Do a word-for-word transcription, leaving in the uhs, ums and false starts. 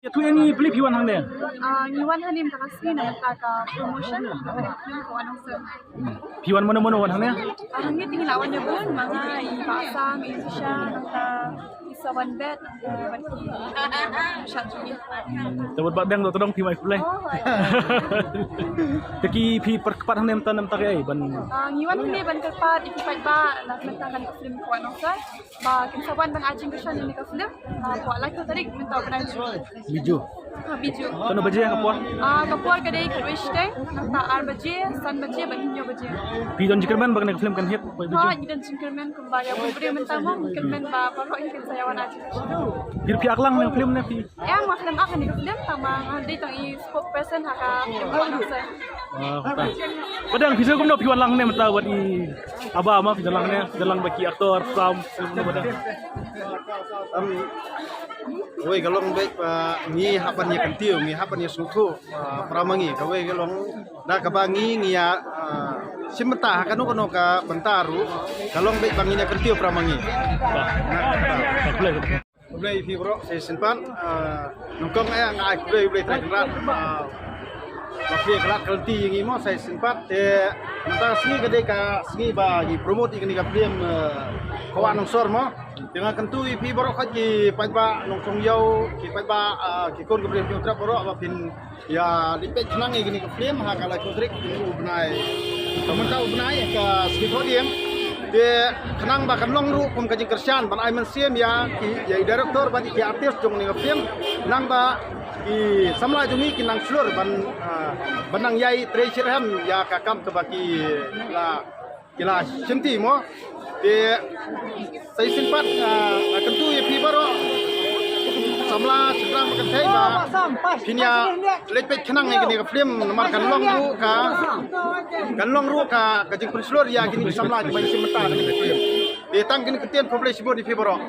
Katu ïa ngi balei phi wan hangne? Ah, ngi wan hangne mynta ka sngi namar ka promotion ka film Khawah Nongsor. Phi wan mano mano wan hangne? Ah, hangne te ngi la wan ïa bun, ma nga i Bah Sang, i Zisha, nangta i Sawan Bet, nangta bad ki shat jong ngi. Te bad Bah Deng, to tdong phi mai pule. Oh, hai. Te ki phi pyrkhat hangne mynta namar kaei ban? Ah, ngi wan hangne ban kyrpad ïa ki paidbah na ka bynta kane ka film Khawah Nongsor. Ba kin sa wan ban ai jingkyrshan ïa kane ka film. Ah, hapoh laiphew tarik mynta u bnai June. Biju. Ah, Biju. Katno baje ka por? Ah, ka por ka dei khatwei shiteng, nangta ar baje, san baje bad hynñiew baje. Phi don jingkyrmen ba kane ka film kan hit? Ha, ngi don jingkyrmen kumba ïa bun briew mynta mo, ngi kyrmen ba baroh ngi kin sa ïa wan ai jingkyrshan. Phi, phi act lang kane ka film ne phi? Ïa, nga khlem act kane ka film, tang ba nga dei tang i spokesperson ha ka film Khawah Nongsor. Ah, kata. Ba Deng, phi sngewthuh kumno phi wan lang ne mynta bad i Aba ma phi wan lang ne, phi wan lang bad ki actor, Sam, kumno ba Deng? Em, wei ka long beit ba ngi hap ban ïa kyntiew, ngi hap ban ïa sngewthuh, ah, para ma ngi, kawei ka long da kaba ngi ngi ïa, ah, shim bynta ha kano kano ka bynta ruh, ka long beit ba ngi ïa kyntiew para ma ngi. Bah. Bah, khublei. Khublei phi baroh, sa shisien pat, ah, nyngkong eh nga ai khublei, khublei Trai Kynrad, ah, ba phi ïa ka lad ka lynti ïa ngi mo, sa shisien pat, te mynta ka sngi ka dei ka sngi ba ngi promote ïa kane ka film, ah, Khawah Nongsor mo. Te nga kyntu ïa phi baroh khoit ki paidbah Nongkrong Ïew, ki paidbah, ah, ki khun ki briew ki hynriew baroh ba phin ïa leit peit khnang ïa kane ka film ha ka laiphew tarik u bnai. Ka mynta u bnai ka sngi Thohdieng. Te khnang ba kan long ruh kum ka jingkyrshan ban ai mynsiem ïa ki, ïa i director bad ïa ki artist jong kane ka film. Khnang ba ki samla jong ngi kin nang shlur ban, ah, ban nang ïai trei shitrhem ïa ka kam kaba ki la ki la shimti mo. Te sa shisien pat, ah, nga kyntu ïa phi baroh samla shynrang ba kynthei ba phin ïa leit peit khnang ïa kane ka film namar kan long ruh ka, kan long ruh ka, ka jingpynshlur ïa kine ki samla kiba shim bynta kane ka film. Te tang kine ki ktien, khublei shibun ïa phi baroh.